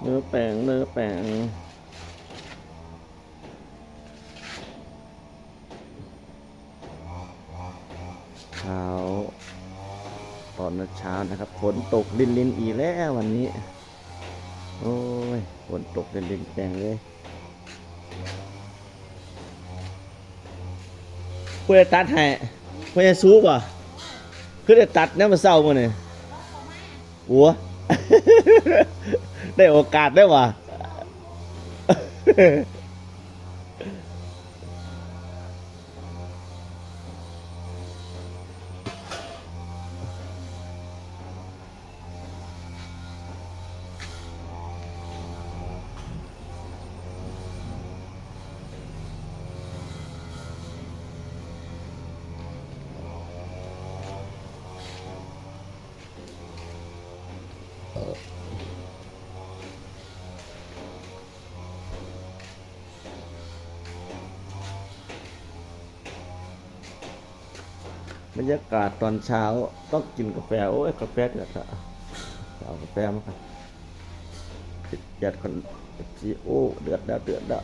ເນື້ອแปง เนื้อแปง เช้า ตอนเช้านะครับ ฝนตกรินๆ อีกแล้ววันนี้ โอ้ย ฝนตกรินๆ แปงเอ้ย ຜູ້ໃດຕັດໃຫ້? ພໍ່ໃຫຍ່ສູບໍ່? ຄືໄດ້ຕັດຍາມມື້ເຊົ້າມື້ນີ້? ໂອ້ ໄດ້ໂອກາດໄດ້ຫວາ? ບັນຍາກາດຕອນເຊົ້າຕ້ອງກິນກາແຟ. ໂອ້ຍ ກາແຟເດືອດລະ ເອົາກາແຟມາກ່ອນ. ເດືອດກ່ອນ ເອັຟຊີ. ໂອ້ ເດືອດແລ້ວ ເດືອດແລ້ວ.